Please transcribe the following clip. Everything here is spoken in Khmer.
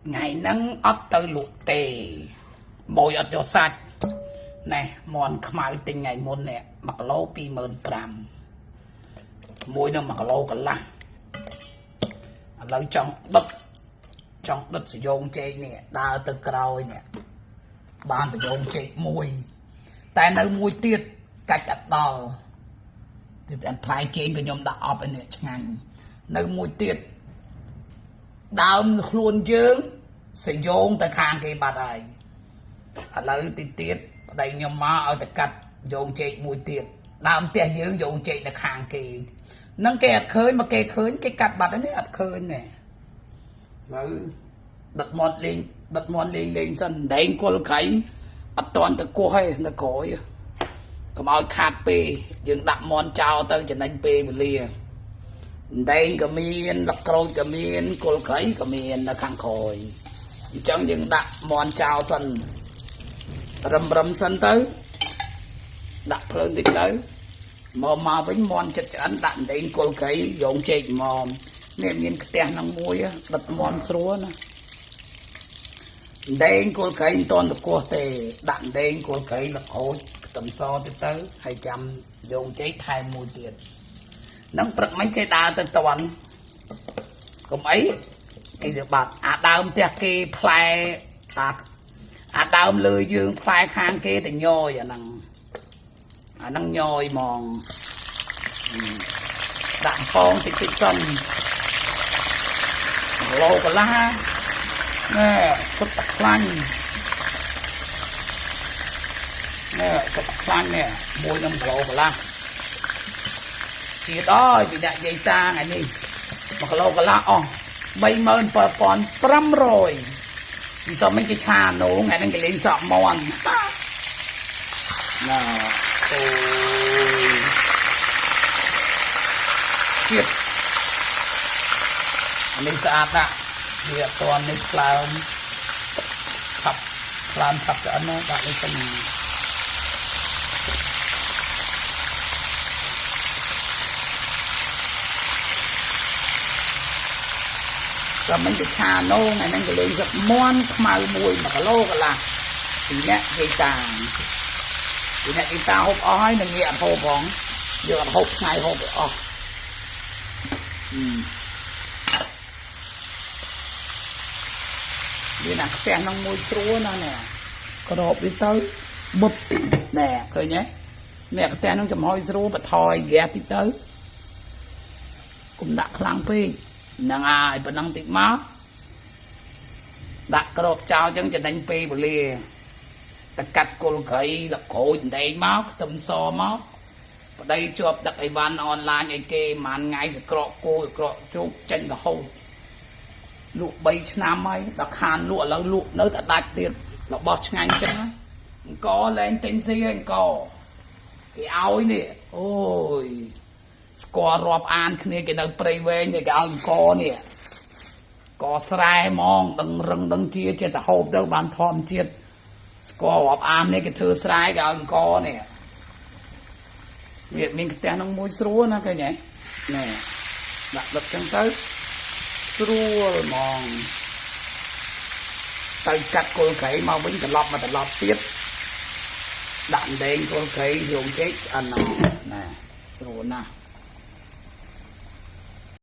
ថ្ងៃហ្នឹងអត់ទៅលក់ទេម៉ួយអត់យកសាច់ណែមន់ខ្មៅទិញថ្ងៃមុននេះ1គីឡូ25000មួយនឹង1គីឡូកន្លះឥឡូវចង់ដុតចង់ដុតសយងចេកនេះដើរទៅក្រោយនេះបានសយងចេកមួយតែនៅមួយទៀតកាច់អត់ដល់ទៀតអត់ផ្លែចេកក៏ខ្ញុំដាក់អប់ឯនេះឆ្ងាញ់នៅមួយទៀតដើមខ្លួនយើងសយងទៅខាងគេបាត់ហើយឥឡូវទីទៀតប្តីខ្ញុំមកឲ្យទៅកាត់យងចេកមួយទៀតដើមផ្ទះយើងយងចេកនៅខាងគេនឹងគេអត់ឃើញមកគេឃើញគេកាត់បាត់ហើយនេះអត់ឃើញទេឥឡូវដុតមាត់លេងដុតមាត់លេងលេងសិនដែងគល់ក្រៃអត់តន់ទៅគោះទេនៅក្រោយកុំឲ្យខាតពេលយើងដាក់មន់ចោលទៅចំណេញពេលវេលាដែងក៏មានលក្រូចក៏មានគល់ក្រៃក៏មាននៅខាងក្រោយអញ្ចឹងយើងដាក់មន់ចោលសិនរឹមរឹមសិនទៅដាក់ភ្លើងតិចទៅមកមកវិញមន់ចិត្តឆ្អិនដាក់ដែងគល់ក្រៃយងចេកមកនេះមានខ្ទះនឹងមួយដុតមន់ស្រួលណាដែងគល់ក្រៃមិនតន់ទៅគោះទេដាក់ដែងគល់ក្រៃលក្រូចខ្ទឹមសទៅទៅហើយចាំយងចេកថែមមួយទៀតនឹងព្រឹកមិញចេះដើរទៅតន់កុំអីគេទៅបាត់អាដើមផ្ទះគេផ្លែអាដើមលើយើងផ្លែខាងគេទៅញយអាហ្នឹងអាហ្នឹងញយហ្មងដាក់ពងតិចតិចសិនគីឡូកន្លះណែសុទ្ធតែខ្លាញ់ណែសុទ្ធតែខ្លាញ់នេះមួយនឹងគីឡូកន្លះជាតិអើយពីអ្នកយាយតាថ្ងៃនេះ1គីឡូកន្លះអស់37500ពីសមមិញគេឆានងថ្ងៃហ្នឹងគេលេងសក់មន់ណាអូយជាតិអានេះស្អាតណាស់វាអត់តន់នេះខ្លើមឆាប់ខ្លើមឆាប់ឆ្អិនណាដាក់នេះសិនក៏មិនគេឆានងថ្ងៃហ្នឹងគេលេងសឹកមន់ខ្មៅមួយ1គីឡូកន្លះពីអ្នកយាយតាពីអ្នកយាយតាហូបអស់ហើយនឹងងាកអត់ហូបផងយើងអត់ហូបថ្ងៃហូបឲ្យអស់មានអាខ្ទះហ្នឹងមួយស្រួលណាស់នេះក្របវាទៅបុបណែឃើញទេនេះខ្ទះហ្នឹងចំហុយស្រួលបន្ថយហ្គាសតិចទៅកុំដាក់ខ្លាំងពេកហ្នឹងហើយប៉ុណ្ណឹងតិចមកដាក់ក្របចោលចឹងចំណេញពេលវេលាតែកាត់គល់ក្រៃលក្រូចដែងមកខ្ទឹមសមកប្តីជាប់ដឹកអីវ៉ាន់អនឡាញអីគេប្រហែលថ្ងៃសក្រកគោសក្រកជ្រូកចេញរហូតលក់3ឆ្នាំហើយដល់ខានលក់ឥឡូវលក់នៅតែដាច់ទៀតរបស់ឆ្ងាញ់ចឹងអង្គលែងទិញស៊ីអង្គគេឲ្យនេះអូយស្គាល់រាប់អានគ្នាគេនៅព្រៃវែងគេឲ្យអង្គនេះកស្រែហ្មងដឹងរឹងដឹងជាចេះតែហូបទៅបានធម្មជាតិស្គាល់រាប់អាននេះគេធ្វើស្រែគេឲ្យអង្គនេះវាមានខ្ទះនឹងមួយស្រួលណាឃើញទេណែដាក់ដុតចឹងទៅស្រួលហ្មងទៅកាត់គល់ក្រៃមកវិញត្រឡប់មកត្រឡប់ទៀតដាក់ដែងគល់ក្រៃយងចេកអាណណាស្រួលណាស់